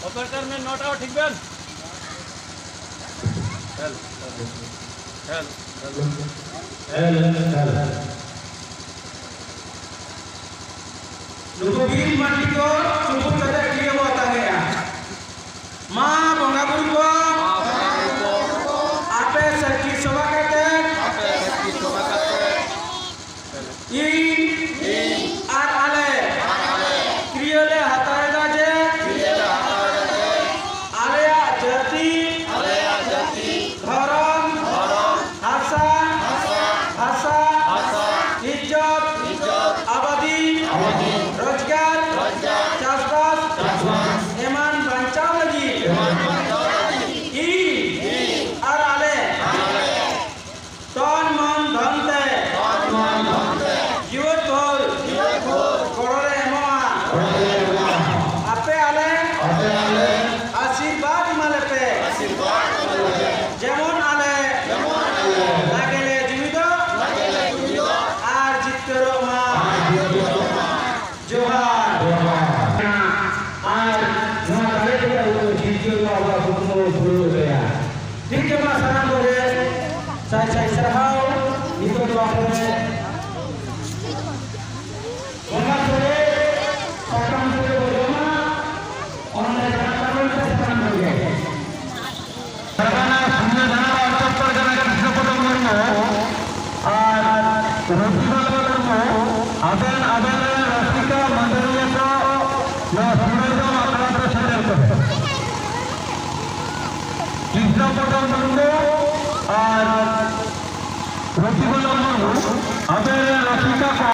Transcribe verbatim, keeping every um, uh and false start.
Operator ᱢᱮ, not ᱟᱣᱟᱨ ᱴᱷᱤᱠ ᱵᱮᱱ᱾ Hello, hello, hello. Hello, hello. ᱱᱩᱠᱩ ᱵᱤᱨ ᱢᱟᱹᱱᱢᱤ ᱠᱚ ᱪᱩᱯᱩᱫ ᱠᱟᱛᱮ ᱠᱤᱭᱟᱹ ᱵᱚ ᱟᱛᱟᱝᱮᱜᱼᱟ᱾ ᱢᱟ ᱵᱚᱸᱜᱟ ᱵᱩᱨᱩ ᱠᱚ, ᱟᱯᱮ ᱥᱟᱹᱠᱷᱤ ᱥᱚᱵᱷᱟ ᱠᱟᱛᱮ, ᱤᱧ ᱟᱨ ᱟᱞᱮ ᱠᱤᱨᱭᱟᱹ ᱞᱮ ᱦᱟᱛᱟᱣ ᱮᱫᱟ ᱡᱮ ᱟᱞᱮᱭᱟᱜ ᱡᱟᱹᱛᱤ, ᱫᱷᱚᱨᱚᱢ, ᱦᱟᱥᱟ, ᱵᱷᱟᱥᱟ, ᱤᱡᱽᱡᱚᱛ, ᱟᱵᱟᱫᱤ, ᱨᱳᱡᱽᱜᱟᱨ, ᱪᱟᱥᱵᱟᱥ ᱮᱢᱟᱱ ᱵᱟᱧᱪᱟᱣ ᱞᱟᱹᱜᱤᱫ ᱤᱧ ᱟᱨ ᱟᱞᱮ ᱛᱚᱱ ᱢᱚᱱ ᱫᱷᱚᱱ ᱛᱮ ᱡᱤᱣᱮᱫ ᱵᱷᱳᱨ ᱜᱚᱲᱚ ᱞᱮ ᱮᱢᱚᱜᱼᱟ᱾ ᱟᱯᱮ ᱟᱞᱮ ᱟᱥᱤᱨᱵᱟᱫᱽ ᱮᱢᱟ ᱞᱮᱯᱮ, ᱡᱮᱢᱚᱱ ᱟᱞᱮ ᱞᱟᱜᱮ ᱞᱮ ᱡᱩᱢᱤᱫᱚᱜ ᱟᱨ ᱡᱤᱛᱠᱟᱹᱨᱚᱜ ᱢᱟ᱾ ᱡᱚᱦᱟᱨ᱾ ᱟᱨ ᱱᱚᱣᱟ ᱫᱟᱲᱮ ᱛᱮᱜᱮ ᱟᱵᱚ ᱵᱚᱱ ᱡᱤᱛᱠᱟᱹᱨ ᱢᱟ, ᱟᱵᱚᱣᱟᱜ ᱠᱩᱠᱢᱩ ᱯᱩᱨᱟᱹᱣ ᱞᱮᱭᱟ᱾ ᱴᱷᱤᱠ ᱜᱮᱭᱟ, ᱢᱟ ᱥᱟᱱᱟᱢ ᱠᱚᱜᱮ ᱥᱟᱭ ᱥᱟᱭ ᱥᱟᱨᱦᱟᱣ᱾ ᱱᱤᱛᱚᱜ ᱫᱚ ᱟᱵᱚ ᱵᱚᱸᱜᱟ ᱥᱚᱲᱮ, ᱥᱟᱠᱟᱢ ᱥᱚᱲᱮ ᱵᱚ ᱡᱚᱢᱟ᱾ ᱚᱱᱟ ᱡᱟᱦᱟᱸ ᱠᱟᱨᱚᱱ ᱛᱮ ᱥᱟᱱᱟᱢ ᱠᱚᱜᱮ ᱯᱟᱨᱜᱟᱱᱟ ᱥᱩᱨᱡᱚ ᱡᱟᱱᱟᱢ ᱚᱧᱪᱚᱞ ᱯᱟᱨᱜᱟᱱᱟ ᱠᱨᱤᱥᱱᱚᱯᱚᱫᱚ ᱢᱩᱨᱢᱩ ᱟᱨ ᱨᱚᱛᱤᱵᱟᱞᱟ ᱢᱩᱨᱢᱩ, ᱟᱵᱮᱱ ᱟᱵᱮᱱ ᱨᱮᱱ ᱨᱟᱹᱥᱤᱠᱟ ᱢᱟᱹᱫᱟᱹᱲᱤᱭᱟᱹ ᱠᱚ ᱱᱚᱣᱟ ᱥᱩᱨᱟᱹᱭ ᱡᱚᱢ ᱟᱠᱷᱲᱟ ᱛᱮ ᱥᱮᱴᱮᱨ ᱠᱚᱵᱮᱱ᱾ ᱠᱨᱤᱥᱱᱚᱯᱚᱫᱚ ᱢᱩᱨᱢᱩ ᱟᱨ ᱨᱚᱛᱤᱵᱟᱞᱟ ᱢᱩᱨᱢᱩ, ᱟᱵᱮᱱ ᱨᱮᱱ ᱨᱟᱹᱥᱤᱠᱟ ᱠᱚ᱾